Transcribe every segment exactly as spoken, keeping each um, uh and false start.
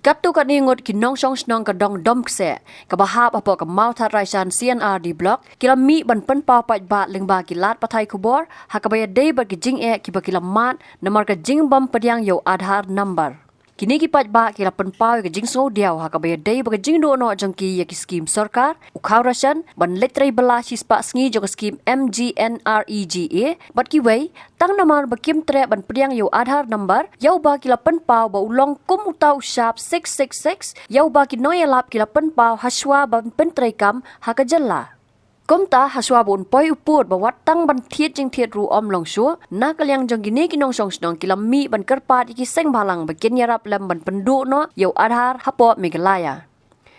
Katto katne ngut ki nongshong shnong ka Dong Domkseh, kaba hap hapoh ka Mawthadraishan C and R D Block, ki la mih ban pynpaw paidbah lyngba ki lad pathai khubor ha kaba ïadei bad ki jingeh kiba ki la mad namar ka jingbym pdiang ïa u Aadhaar number. Kine ki paidbah ki la pynpaw ïa ka jingsngewdiaw ha kaba ïadei bad ka jingduh noh jong ki ïa ki skim sorkar, u khaw ration, ban leit trei bylla shispah sngi jong ka skim M G N R E G A bad kiwei, tang namar ba kim treh ban pdiang ïa u Aadhaar number, ïa uba ki la pynpaw ba u long kum uta u shap six six six, ïa uba ki nongïalap ki la pynpaw hashwa ban pyntreikam ha ka jylla. Kumta hashwa ba un poi u pud ba wat tang ban thied jingthied ruh ym long shuh, na ka liang jong kine ki nongshong shnong ki la mih ban kyrpad ïa ki seng bhalang ba kin ïarap lem ban pynduh noh ïa u Aadhaar hapoh Meghalaya.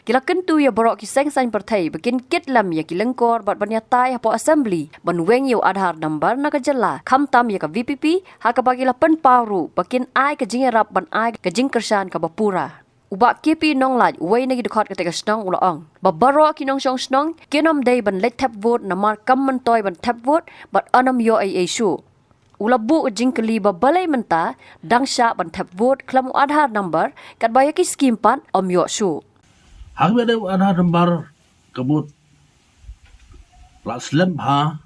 Ki la kyntu ïa baroh ki seng saiñ pyrthei ba kin kit lem ïa ki lyngkor bad ban ïatai hapoh Assembly ban weng ïa u Aadhaar number na ka jylla, khamtam ïa ka V P P, ha kaba ki la pynpaw ruh ba kin ai ka jingïarap ban ai ka jingkyrshan kaba pura. U Bah K P Nonglait, uwei na ki dkhot katei ka shnong, u la ong ba baroh ki nongshong shnong kin ym dei ban leit thep vote namar kam myntoi ban thep vote bad ym ïoh ei ei shuh. U la buh jingkylli ba balei mynta dang shah ban thep vote khlem u Aadhaar number, katba ïa ki skim pat ym ïoh shuh. Ha kaba ïadei u Aadhaar number, ka mut la slem bha,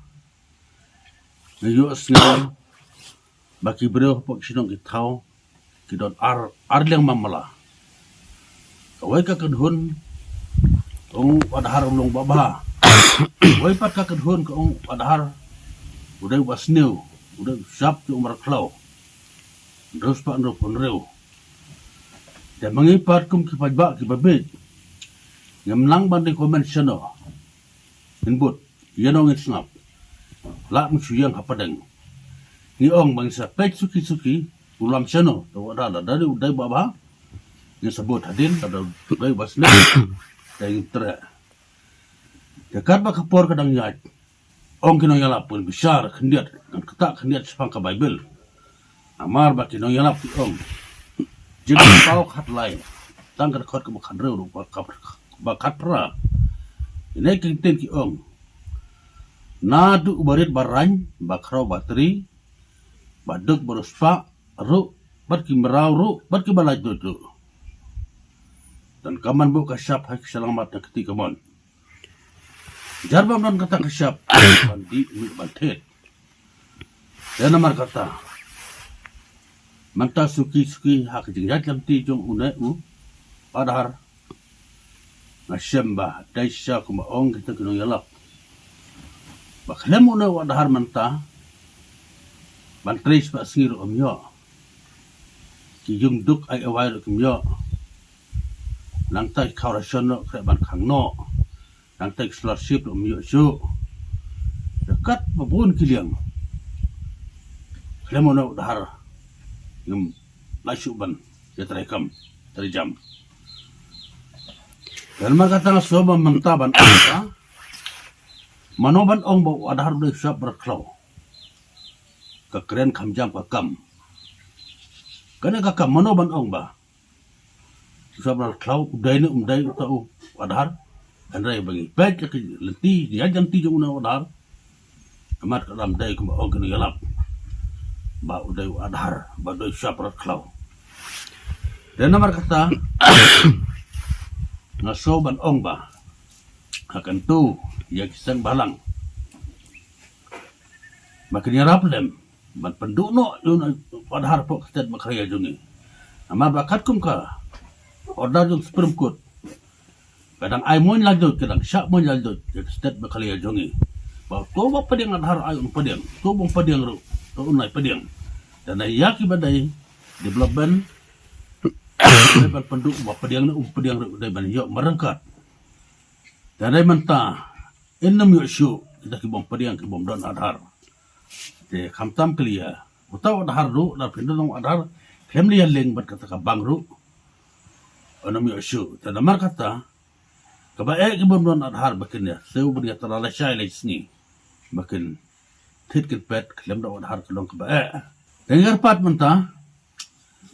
nga ïohsngew ba ki briew hapoh ki shnong ki thaw ki don ar, ar liang mamla. Kawei ka kynhun ka ong u Aadhaar u long babha. Kawei pat ka kynhun ka ong u Aadhaar u dei uba sniew, u dei u shap jong u mrad khlaw. Hynriew spah hynriew phew hynriew. Te ma ngi pat kum ki paidbah kiba bieit, ngim nang ban recommend shano. Ngin bud, ïano ngin sngap. Lah ngin shu ïeng hapdeng. Ngi ong ba ngin sa peit suki suki, u lam shano, te u Aadhaar lada u dei babha, ngin sa bud hadien, lada u dei uba sniew, te ngin treh. Te katba ka por ka dang ïaid, ong ki nongïalap, pynbishar khyndiat, ngan ktah khyndiat shaphang ka Baibl. Namar ba ki nongïalap ki ong, Jingpynpaw khatlai, tang ka dkhot kaba khathynriew ruh, ba khat, ba khatphra. Kine ki ktien ki ong, naduh u barit ba raiñ, ba khraw ba tri, ba duk ba riewspah ruh, bad ki mraw ruh, bad kiba laitluid ruh. Donkam ban buh ka shap ha ki shyllangmat na ka kti kamon. Jar bym don kata ka shap ban dih mih ban thied. Te namar kata, mynta suki suki ha ka jingïaid lynti jong une u Aadhaar, nga shem ba dei shisha kumba ong kita ki nongïalap, ba khlem une u Aadhaar mynta, ban trei spah sngi ruh ym ïoh. Ki ïung duk ai awai ruh kim ïoh. Nangta ki khaw ration ruh khreh ban khang noh. Nangta ki scholarship ruh ym ïoh shuh. Te katba bun ki liang, khlem une u Aadhaar ngim lah shuh ban ïatrei kam, trei jam. Te namar kata nga sngew ba mynta ban ong ba, mano ban ong ba u Aadhaar u dei u shap mrad khlaw. Ka kren kham jam ka kam. Kane ka kam mano ban ong ba u shap mrad khlaw u dei ne um dei uta u Aadhaar. Hynrei ba ngi peit ïa ki lynti, ïa ki lynti jong une u Aadhaar, ka mat ka dang dei kumba ong ki nongïalap ba u dei u Aadhaar, ba u dei u shap mrad khlaw. Te namar kata, nga sngew ban ong ba, ha kyntu ïa ki seng bhalang, ba kin ïarap lem ban pynduh noh ïa u Aadhaar hapoh ka state Meghalaya jong ngi. Namar ba katkum ka order jong Supreme Court, ka dang ai mon laitluid, ka dang shah mon laitluid ïa ka state Meghalaya jong ngi, ba uto uba pdiang Aadhaar ai un pdiang, uto uba ym pdiang ruh to un ym pdiang. Te na ïa kiba dei development, dei ban pynduh, uba pdiang ne um pdiang ruh dei ban ïoh marryngkat. Te dei mynta yn ym ïoh shuh kita ki bym pdiang, ki bym don Aadhaar. Te khamtam kylli ïa uta u Aadhaar ruh, lada phin don u Aadhaar, khlem leit ïaleng bad kata ka bank ruh, yn ym ïoh shuh. Te namar kata, kaba eh ki bym don Aadhaar ba kin ïa siew ban ïa tara lashai lai sngi, ba kin thied kin peit khlem da u Aadhaar ka long kaba eh. Te ngi kyrpad mynta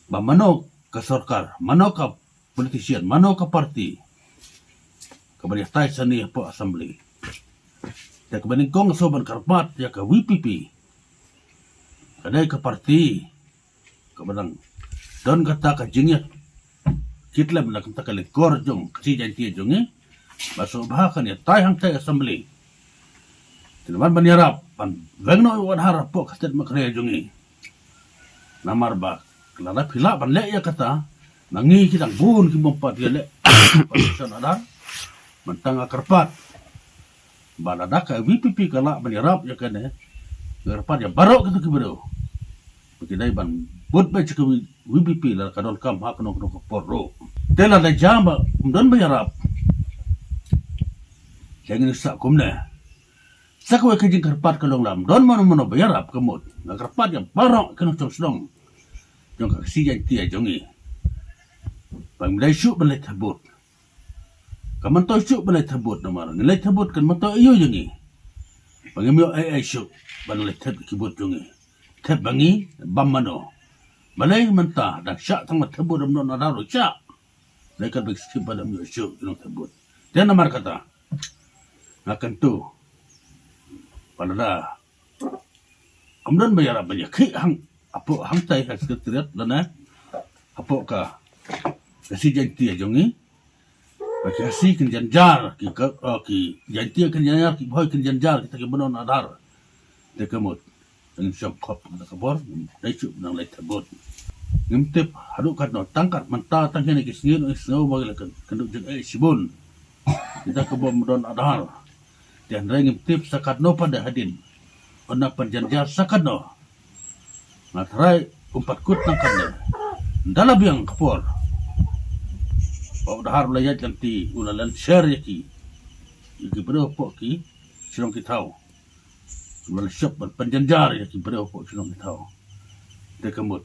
ba mano ka sorkar, mano ka politician, mano ka party kaban ïatai shane hapoh Assembly. Te kaba nyngkong nga sngew ban kyrpad ïa ka V P P, ka dei ka party kaba dang don kata ka jingïa ki khlem na ka bynta ka lyngkor jong ka Khasi Jaiñtia jong ngi, ba sngewbha kan ïatai hangtai assembly. Te namar ban ïarap ban weng noh ïa u Aadhaar hapoh ka state Meghalaya jong ngi. Namar ba lada phi lah ban leh ïa kata, na ngi ki dang bun ki bym pat ïaleh ban shan Aadhaar. Mynta nga kyrpad ba lada ka VPP ka lah ban ïarap ïa kane, nga kyrpad ïa baroh kito ki briew ba ki dei ban bud beit sha ka VPP lada ka donkam ha kano kano ka por ruh. Te lada jia ba ym don ba ïarap, te ngin sa kumne. Sa kawei ka jingkyrpad ka long, lada ym don mano mano ba ïarap, ka mut nga kyrpad ïa baroh ki nongshong shnong jong ka Khasi Jaiñtia jong ngi ba ngim dei shuh ban leit thep vote. Kan myntoi shuh ban leit thep vote namar ngi leit thep vote kan myntoi aiu ïa ngi ba ngim ïoh ei ei shuh ban leit thep ki vote jong ngi. Thep ba ngi bam mano? Balei mynta dang shah tang ba thep vote ym don Aadhaar ruh shah? Balei kat ba ki skim pat ym ïoh shuh ki nongthep vote? Te namar kata nga kyntu ba lada ym don ba ïarap ban ïakhih hang hapoh hangtai ha secretariat lane hapoh ka Khasi Jaiñtia jong ngi, ba ki Khasi kin jynjar, ki ka, oh, ki Jaiñtia kin jynjar, ki Bhoi kin jynjar, kita ki ba don Aadhaar. Te ka mut ngin shong khop na ka bor, ngim dei shuh ban leit thep vote. Ngim tip haduh katno, tang kat mynta tang kine ki sngi ngi sngew ba ki la kynduh jingeh shibun. Kita ki bym don Aadhaar. Te hynrei ngim tip sa katno pat hadien, un nang pynjynjar sa katno. Nga tharai um pat kut nang katne. Ynda la biang ka por ba u Aadhaar u la ïaid lynti, u la lynshar ïa ki, ïa ki briew hapoh ki shnong ki thaw. Ba la shop ban pynjynjar ïa ki briew hapoh shnong ki thaw. Te ka mut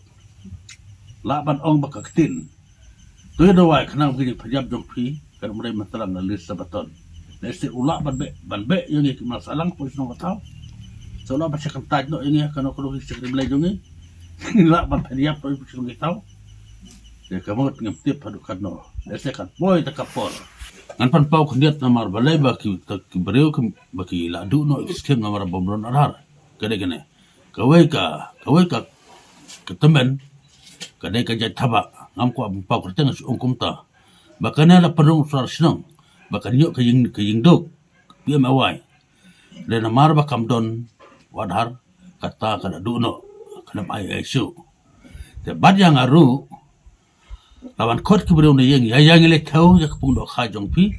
lah ban ong ba ka ktien to ïa dawai khnang ba ka jingpynïap jong phi kan ym dei mynta lang na list Sabaton. Lehse u lah ban beh, ban beh ïa ngi ki mar sahlang hapoh shnong ki thaw. Sa u lah ban shah kyntait noh ïa ngi ha kano kano ki shakri Blei jong ngi. Ngi lah ban pynïap noh ïa ki shnong ki thaw. Te ka mut ngim tip haduh katno. Lehse kan poi ta ka por. Ngan pynpaw khyndiat namar balei ba ki, ta ki briew ki, ba ki la duh noh ïa ki skim namar ba ym don Aadhaar. Ka dei kane. Kawei ka, kawei ka, ka tymmen ka dei ka jait thaba. Ngam kwah ban paw kyrteng, shu ong kumta ba kane la pynrung u sor shnong ba kan ïoh ka ïing, ka ïing duk, PMAY. Lada namar ba kam don u Aadhaar, kata ka la duh noh, ka la ai ai shuh. Te bad ïa nga ruh, la wan khot ki briew na ïing, ïa ïa ngi leit thew ïa ka pung dohkha jong phi.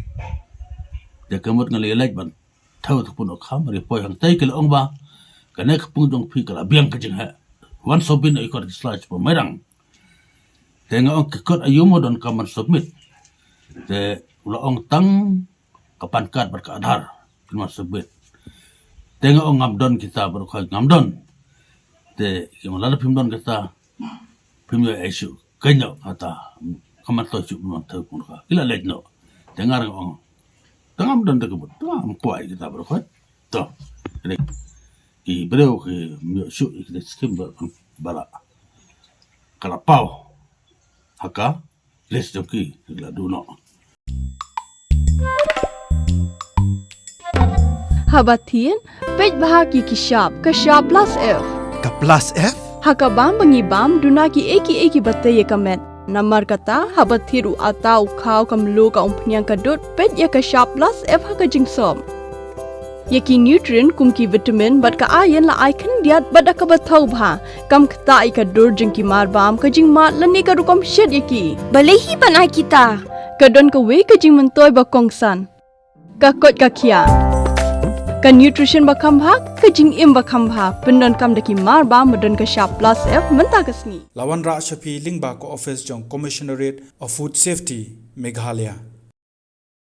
Te ka mut nga la leit ban thew ïa ka pung dohkha, mar ïa poi hangtai ki la ong ba kane ka pung jong phi ka la biang ka jingheh. Wan submit noh ïa kot ki sla shapoh Mairang. Te nga ong ki kot aïu mo donkam ban submit? Te u la ong tang ka pan card bad ka Aadhaar phin wan submit. Te nga ong ngam don kita baroh khoit, ngam don. Te ki ong lada phim don kita phim ïoh ai shuh. Kynnoh kata, kam myntoi shuh ban wan thew pung dohkha. Ki la leit noh. Te nga ruh nga ong, te ngam don te ka mut, te ngam kwah ïa kita baroh khoit. To, ki briew kim ïoh shuh ïa kita ki skim ba, ba la, ka la paw ha ka list jong ki, ki la duh noh. Haba thied, peit bha ïa ki shap, ka shap plus F. Ka plus F? Ha ka bam ba ngi bam, duna kiei kiei kiba tei ïa ka met. Namar kata, haba thied u atta, u khaw, ka mluh, ka umphniang, ka dud, peit ïa ka shap plus F ha ka jingsop. Ïa ki nutrient kum ki vitamin bad ka iron la ai khyndiat bad da kaba thaw bha. Kam ktah ïa ka dur jong ki mar bam, ka jingmad lane ka rukom shet ïa ki. Balei hi ban ai kita? Ka don kawei ka jingmyntoi ba kongsan. Ka koit ka khiah. Ka nutrition ba kham bha, ka jingim ba kham bha. Pyndonkam da ki mar bam ba don ka shap plus F mynta ka sngi. La wanrah sha phi lyngba ka office jong Commissionerate of Food Safety, Meghalaya.